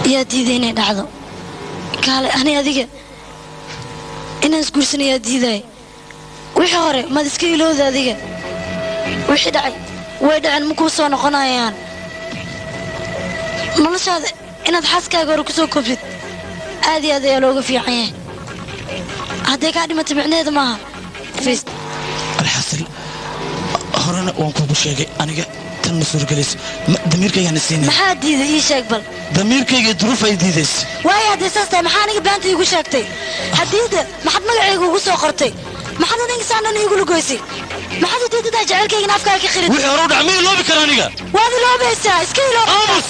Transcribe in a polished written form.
Yaa diiday inay dhacdo? Kaale, ani adiga inaan isguursana yaa diidaay? Wixii hore maad iska ilowda adiga. Wixii dhacay way dhaceen, ma kuu soo noqonayaan. Noloshaada inaad xaaskaaga hore ku soo koobtid aad iyo aad ayaa looga fiican yahay. Hadday kaa dhimatay micnaheeda maaha. Alxasil, horena waan kuugu sheegay, aniga tan ma suuragelayso. Damiirkaygaana siinay. Maxaa diiday? Ii sheeg bal. Damiirkayga duruuf ay diidayso. Waayo, hadday saas tahay, maxaa aniga beenta iigu sheegtay? Haddiida maxaad magacayga ugu soo qortay? Maxaad aniga saan dhan iigu lugoysay? Maxaad u diidadaa jacaylkaygana afkaaga ka qirid? Wixii hore u dhac ma iloobi kara aniga. Waad iloobaysaa, iska iloob. Aamus.